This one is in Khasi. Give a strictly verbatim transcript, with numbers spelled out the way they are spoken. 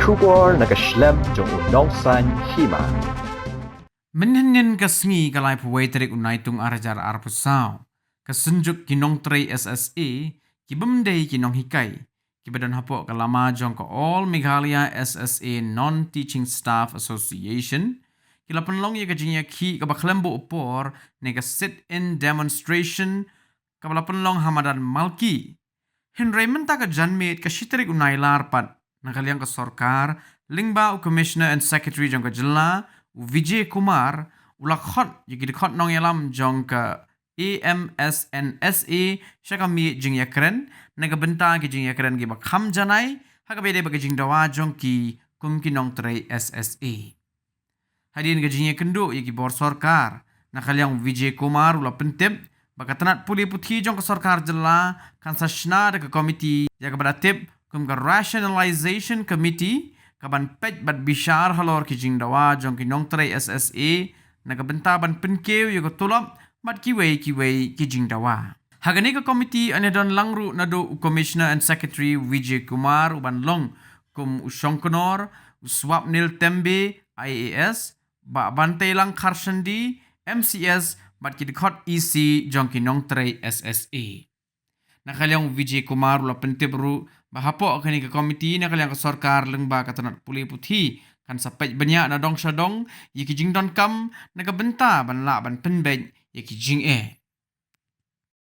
Khubor na ka shlem jong u Nongsaiñ Hima. Mynhynnin ka sngi ka laiphew wei tarik u Naitung ar hajar arphew saw, ka Synjuk ki Nongtrei S S A, ki bym dei ki nonghikai, ki ba don hapoh ka lama jong ka All Meghalaya S S A Non-Teaching Staff Association, ki la pynlong ïa ka jingïakhih kaba khlem buh por ne ka sit-in demonstration, kaba la pynlong ha madan Malki. Hynrei mynta ka janmiet ka shi tarik u Nailar pat, na ka liang ka sorkar, lyngba u Commissioner and Secretary jong ka jylla, u Vijay Kumar, u la khot ïa ki dkhot nongïalam jong ka A M S N S A sha ka miej jingïakren, na ka bynta ki jingïakren kiba kham janai, ha kaba ïadei bad ka jingdawa jong ki kum ki nongtrei S S A. Hadien ka jingïakynduh ïa ki bor sorkar, na ka liang u Vijay Kumar u la pyntip ba ka tnat pule puthi jong ka sorkar jylla kan sa shna da ka komiti ïa kaba la tip kum ka Rationalization Committee, kaban peit bad bishar halor ki jingdawa jong ki nongtrei S S A, na ka bynta ban pynkiew ïa ka tulop bad kiwei kiwei ki jingdawa. Ha kane ka komiti yn don lang ruh naduh u Commissioner and Secretary Vijay Kumar uban long kum u Shongknor, u Swapnil Tembe, I A S, Bah Banteilang Kharshandi, M C S, bad ki dkhot E C jong ki nongtrei S S A. Na ka liang u Vijay Kumar u la pyntip ruh ba hapoh kane ka komiti, na ka liang ka sorkar lyngba ka tnat pule puthi kan sa peit bniah na dong sha dong ïa ki jingdonkam, na ka bynta ban lah ban pynbeit ïa ki jingeh.